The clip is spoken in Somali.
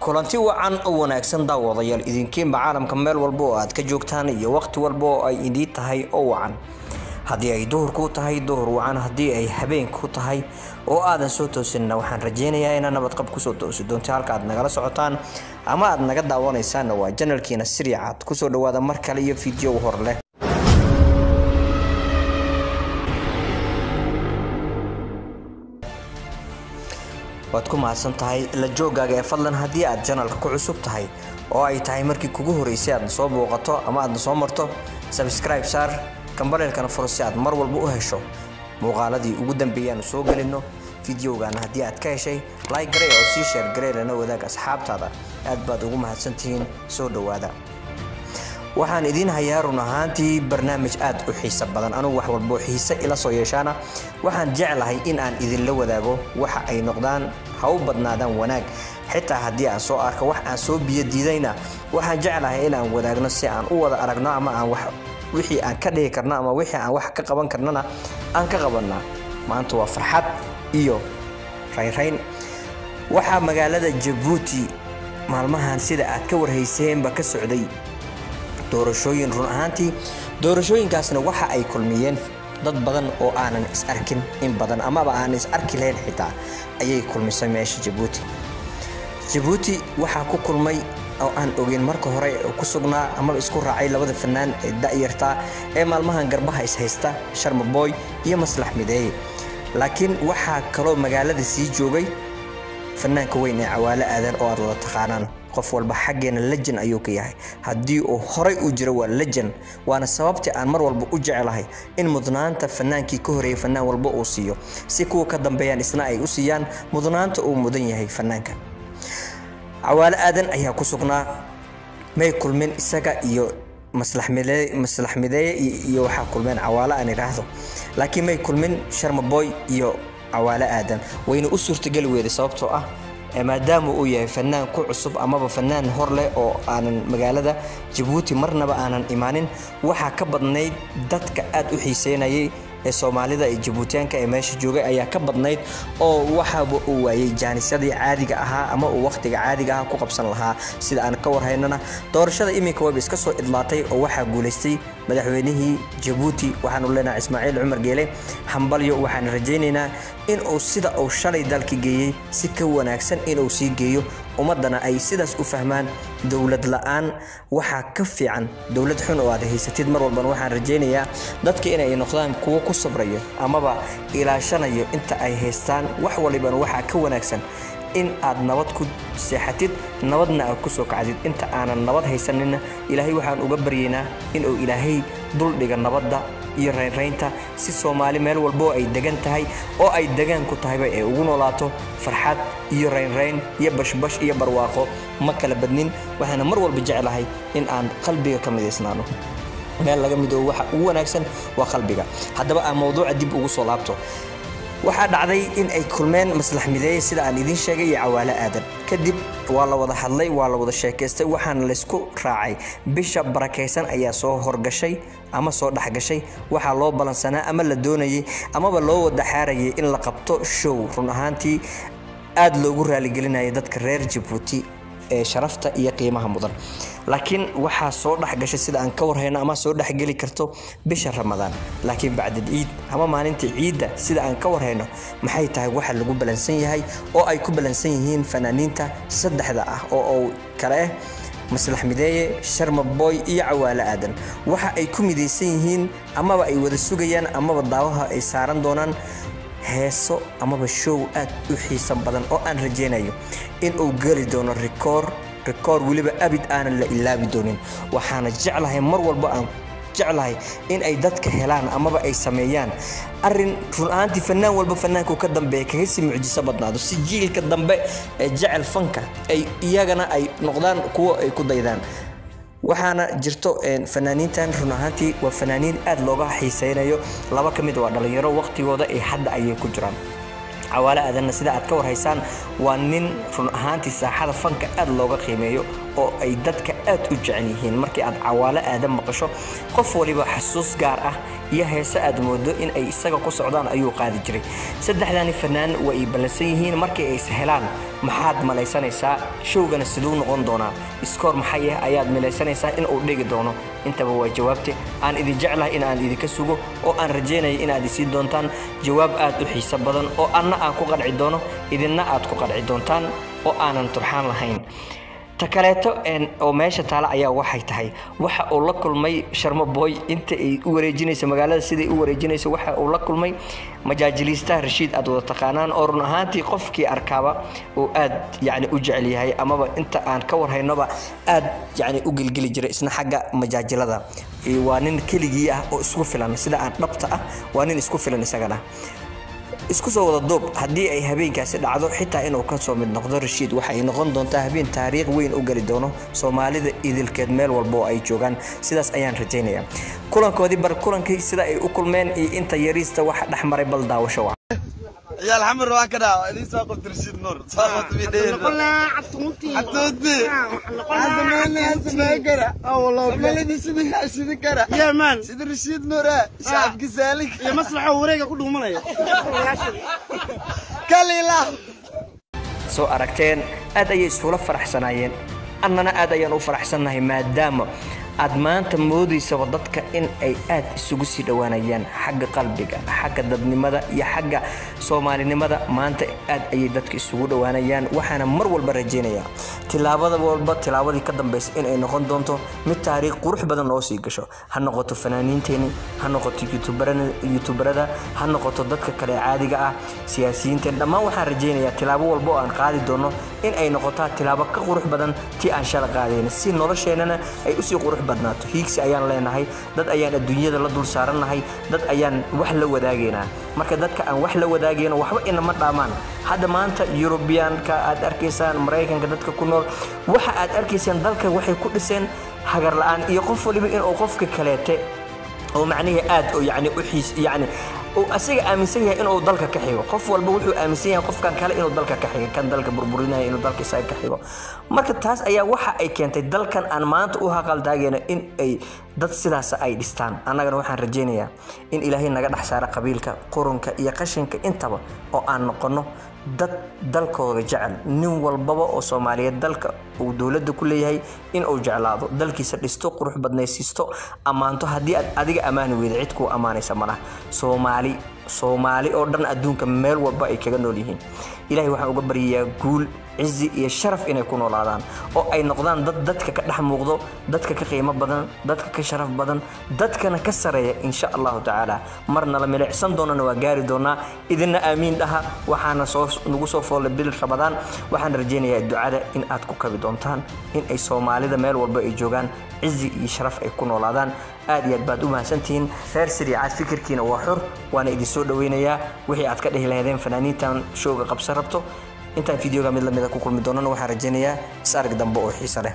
Kulanti wacan oo wanaagsan daawadayaal, idinkiinba caalamka meel walba oo aad ka joogtaan iyo waqti walba oo ay idiin tahay oo wacan. Haddii ay duhur ku tahay, duhur wacan. Haddii ay habeen ku tahay oo aadan soo toosinna, waxaan rajeynayaa inaad nabadqab kusoo toosi doonto. Halka aad nagala socotaan ama aad naga daawanaysaanna waa janalkiina Siricaad. Kusoo dhawaada mar kale iyo fiideo hor leh. Waad ku mahadsan tahay la joogaaga ee fadlan, haddii aad janalka ku cusub tahay oo ay tahay markii kugu horeysay aad soo booqato ama aadna soo marto, subscribe saar, kambaleelkana furo si aad mar walba u hesho muuqaaladii ugu dambeeyaanu soo gelino. Fideogaana haddii aad ka heshay, like garey oo sii share garey, lana wadaag asxaabtaada. Aad baad ugu mahadsantihiin, soo dhowaada. Waxaan idiin hayaa run ahaantii barnaamij aad u xiiso badan. Anugu wax walbo xiise ila soo yeeshaana waxaan jeclahay in aan idinla wadaago, waxa ay noqdaan ha u badnaadaan wanaag. Xitaa haddii aan soo arko wax aan soo biyo diidayna, waxaan jeclahay in aan wadaagno si aan u wada aragno, ama aan wax wixii aan ka dhihi karno ama wixii aan wax ka qaban karnana aan ka qabanaa. Maanta waa farxad iyo rayrayn. Waxaa magaalada Jabuuti maalmahan, sida aad ka warhayseenba, ka socday doorashooyin. Run ahaantii doorashooyinkaasna waxa ay kulmiyeen dad badan oo aanan is arkin in badan amaba aanan is arki lahayn xitaa ayay kulmisay meesha Jabuuti. Jabuuti waxaa ku kulmay oo aan ogeyn marka hore ku sugnaa amaba isku raacay labada fanaan ee da'yartaa ee maalmahan garbaha is haysta, Sharma Boy iyo Maslax Mideeye. Laakiin waxaa kaloo magaalada sii joogay fanaanka weyn ee Cawaalo Aadan oo aad wada taqaanaan. Qof walba xaggeena lejan ayuu ka yahay, haddii uu horay u jiro waa lejan, waana sababtii aan mar walba u jeclahay in mudnaanta fanaankii ka horeeyay fanaan walba uu siiyo, si kuwa ka dambeeyaan isna ay u siiyaan mudnaanta uu mudan yahay. Fanaanka Cawaalo Aadan ayaa ku sugnaa. May kulmin isaga iyo Maslax Mideeye iyo waxaa kulmeen Cawaalo aan idhaahdo, laakiin may kulmin Sharma Boy iyo Cawaalo Aadan. Wayna u suurtageli weyday, sababtoo ah maadaama uu yahay fanaan ku cusub amaba fanaan hor leh oo aanan magaalada Jabuuti marnaba aanan imaanin. Waxaa ka badnayd dadka aad u xiiseynayay ee Soomaalida ee Jabuutiyaanka ee meesha joogay ayaa ka badnayd, oo waxaaba uu waayey jaanisyadii caadiga ahaa ama uu wakhtiga caadiga ahaa ku qabsan lahaa. Sida aan ka warhaynana, doorashada iminka wayba iska soo idlaatay oo waxaa guulaystay madaxweynihii Jabuuti. Waxaanu leenahay Ismaaciil Cumar Geele hambalyo. Waxaan rajaynaynaa in uu sida uu shalay dalka geeyey si ka wanaagsan inuu sii geeyo, ummadana ay sidaas u fahmaan. Dowlad la-aan waxaa ka fiican dowlad xun oo aad haysatid. Mar walbana waxaan rajaynayaa dadka inay noqdaan kuwo ku sabrayo amaba ilaashanayo inta ay haystaan. Wax walibana waxaa ka wanaagsan in aad nabad ku seexatid, nabadna aad ku soo kacdid. Inta aanan nabad haysanina, Ilaahay waxaan uga baryaynaa inuu Ilaahay duldhiga nabadda iyo raynraynta, si Soomaali meel walbo ay degan tahay oo ay degaan ku tahayba ay ugu noolaato farxad iyo raynrayn iyo bashbash iyo barwaaqo. Ma kala badnin, waxaana mar walba jeclahay in aan qalbiga ka midaysnaano. Meel laga midoobo waxa ugu wanaagsan waa qalbiga. Haddaba aan mowduuca dib ugu soo laabto. Waxaa dhacday in ay kulmeen Maslax Mideeye, sida aan idiin sheegay, iyo Cawaalo Aadan. Kadib waa la wada hadlay, waa la wada sheekaystay, waxaana laysku raacay bisha barakaysan ayaa soo horgashay ama soo dhexgashay. Waxaa loo balansanaa ama la doonayay amaba loo wada xaarayay in la qabto show run ahaantii aada loogu raaligelinaya dadka reer Jabuuti ee sharafta iyo qiimaha mudan. Laakiin waxaa soo dhexgashay, sida aan ka warhayno, ama soo dhexgeli karto bisha Ramadaan. Laakiin bacdal ciid ama maalinta ciidda, sida aan ka warhayno, maxay tahay waxa lagu balansan yahay oo ay ku balansan yihiin fanaaniinta saddexda ah oo kale ah Maslax Mideeye, Sharma Boy iyo Cawaalo Aadan? Waxa ay ku midaysan yihiin amaba ay wada sugayaan amaba daawaha ay saaran doonaan heeso amaba show aad u xiiso badan oo aan rajaynayo in uu geli doono rikoor, rikoor weliba abid aanan la ilaabi doonin. Waxaana jeclahay mar walba aan jeclahay in ay dadka helaan amaba ay sameeyaan arin run ahaantii fanaan walba fanaanku ka dambeeya kaga sii mucjiso badnaado, si jiilka dambe ee jecel fanka ay iyagana ay noqdaan kuwo ay ku daydaan. Waxaana jirto fanaaniintan run ahaantii waa fanaaniin aad looga xiiseynayo. Laba ka mid waa dhalinyaro, waqtigooda ay hadda ayay ku jiraan. Cawaale Aadanna sida aad ka warhaysaan waa nin run ahaantii saaxada fanka aad looga qiimeeyo oo ay dadka aad u jecel yihiin. Markii aad Cawaale Aadan maqasho, qof waliba xasuus gaar ah iyo heese aad moodo in ay isaga ku socdaan ayuu qaadi jiray. Saddexdani fanaan waa ay ballansan yihiin. Markii ay is helaan, maxaad malaysanaysaa? Showgana siduu noqon doonaa? Iskoor maxay ah ayaad malaysanaysaa in uu dhigi doono? Intaba waa jawaabte aan idin jeclahay in aan idinka sugo, oo aan rajaynaya inaad isiin doontaan jawaab aad u xiiso badan, oo anna aan ku qanci doono, idinna aad ku qanci doontaan, oo aanan turxaan lahayn. Ta kaleeto oo meesha taala ayaa waxay tahay, waxa uu la kulmay Sharmo Boy inta ay u wareejinayso magaalada, siday u wareejinayso, waxa uu la kulmay majaajiliistaha Rashiid aad wada taqaanaan, oo run ahaantii qofkii arkaaba uu aad yacni u jecel yahay, amaba inta aan ka warhaynoba aad yacni u gelgeli jiray isna xagga majaajilada. Waa nin keligii ah oo isku filan, sida aan dhabta ah waa nin isku filan isagana. Isku soo wada duub, haddii ay habeenkaasi dhacdo xitaa inuu ka soo mid noqdo Rashiid, waxay noqon doontaa habeen taariikh weyn u geli doono Soomaalida idilkeed meel walba oo ay joogaan. Sidaas ayaan rajaynayaa. Kulankoodii bar, kulankii sida ay u kulmeen iyo inta yariista waxa dhex maray, bal daawasho wacan. Ciyaal Xamar waa ka dhaca idin soo qabtay Rashiid Nuur, soo qabtay bidheer xatuuti sameyn kara soomaalida sidii shidi kara. Yeah man. Sida Rashiid Nuur ah, shacabki saalik iyo maslaxa wareega ku dhuumanaya. Kalila soo aragteen, aad ayay isula faraxsanaayeen, annana aad ayaan u faraxsannahay, maadaama aad maanta moodaysaba dadka in ay aad isugu sii dhowaanayaan xagga qalbiga, xagga dadnimada iyo xagga Soomaalinimada. Maanta aad ayay dadka isugu dhowaanayaan, waxaana mar walba rajaynayaa tilaabada walba tilaabadii ka dambaysa in ay noqon doonto mid taariikh qurux badan oo sii gasho. Ha noqoto fanaaniinteeni, ha noqoto youtuberada, ha noqoto dadka kale caadiga ah, siyaasiyiinteen, dhammaan waxaan rajaynayaa tilaabo walba oo aan qaadi doono in ay noqotaa tilaabo ka qurux badan tii aan shala qaadayna, si nolosheenana ay usii qurux badnaato. Hiigsi ayaan leenahay, dad ayaan adduunyada la dul saarannahay, dad ayaan wax la wadaagaynaa. Marka dadka aan wax la wadaagayno waxba inama dhaamaan. Hadda maanta Yurubiyaanka aad arkaysaan, Maraykanka dadka ku nool, waxa aad arkaysaan dalka waxay ku dhiseen hagar la'aan iyo qof waliba inuu qofka kaleete oo macnihii aad oo yacni u xiis, yacni uu asaga aaminsan yahay inuu dalka ka xigo. Qof walba wuxuu aaminsan yahay qofkan kale inuu dalka ka xigo, kan dalka burburinaya inuu dalka isaga ka xigo. Marka taas ayaa waxa ay keentay dalkan aan maanta u haqaldaagayno in ay dad sidaas ay dhistaan. Annagana waxaan rajaynayaa in Ilaahay naga dhex saaro qabiilka, qurunka iyo qashinka intaba, oo aan noqono dad dalkooda jecel. Nin walbaba oo Soomaaliyeed dalka uu dowladda ku leeyahay in uu jeclaado, dalkiisa dhisto, qurux badnaysiisto, ammaanto. Haddii aad adiga ammaani weyda, cid kuu ammaanaysa malaha. Soomaali, Soomaali oo dhan adduunka meel walba ay kaga nool yihiin, Ilaahay waxaan uga baryayaa guul, cizi iyo sharaf inay ku noolaadaan, oo ay noqdaan dad dadka ka dhex muuqdo, dadka ka qiimo badan, dadka ka sharaf badan, dadkana ka sareeya, insha Allahu tacaala. Marna la milicsan doonana waa gaari doonaa. Idinna aamiin dhaha. Waxaana soo nagu soo foollay bil Ramadaan. Waxaan rajaynayaa ducada in aad ku kabi doontaan in ay Soomaalida meel walba ay joogaan cizi iyo sharaf ay ku noolaadaan. Aad iyo aad baad u mahadsantihiin reer Siriicaad. Fikirkiina waa xur, waana idin soo dhaweynayaa wixii aad ka dhihi lahaydeen fanaaniintan showga qabsan rabto. Intaan videoga mid lamida ku kulmi doonana, waxaan rajaynayaa is arag dambe oo xiiso leh.